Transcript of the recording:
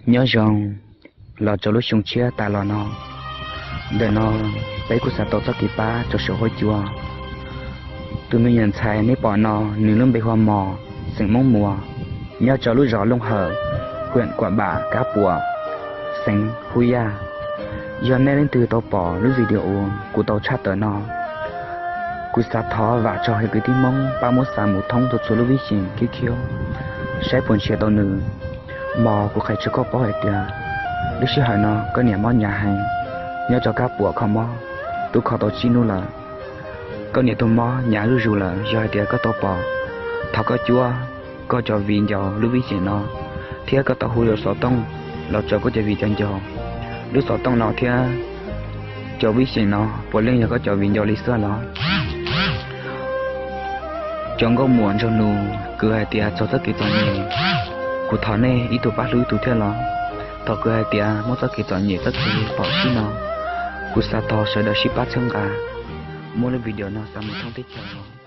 Nyob zoo, los rau lub xyoo tshiab tas los no, ntawm no peb kuj xav tau txoj kev pab rau saum huab cua. Tus me nyuam ntxhais nej pom no nws lub npe hu ua Mos, xeem Moob Muas, nyob rau lub zos Looj Hawm, hwm Kuam Pam, kab Puam, xeev Hub Yaj. Yog nej leej twg tau pom lub video uas kuv tau tshaj tawm no, kuv xav thov vam rau kwv tij Hmoob pab muab xa mus thoob rau txhua lub vib xeem khiab khiab saib puas nrhiav tau nws. Mos, kuv qhia rau koj paub hais tias lub sij hawm no koj niam mob hnyav heev, nyob rau kab Puam kho mob twb kho tau tsib hnub lawm. Koj niam tus mob hnyav zuj zus lawm, yog hais tias koj tau pom, thov koj cuab koj cov viv ncaus lub vib xeem no, thiab koj tau hu lub xov tooj los rau koj cov viv ncaus. Lub xov tooj no thiab cov vib xeem no puav leej yog koj cov viv ncaus li xwb los? Cov nkauj muam nraug nus, kuv hais tias txog txoj kev txom nyem, kuv thov nej ib tug pab hlub ib tug thiab los. Thaum kuv hais tias muaj txoj kev txom nyem txoj kev pom sib no, kuv xav thov sawv daws sib pab txhawb nqa, muab lub video no xa mus thoob teb chaws.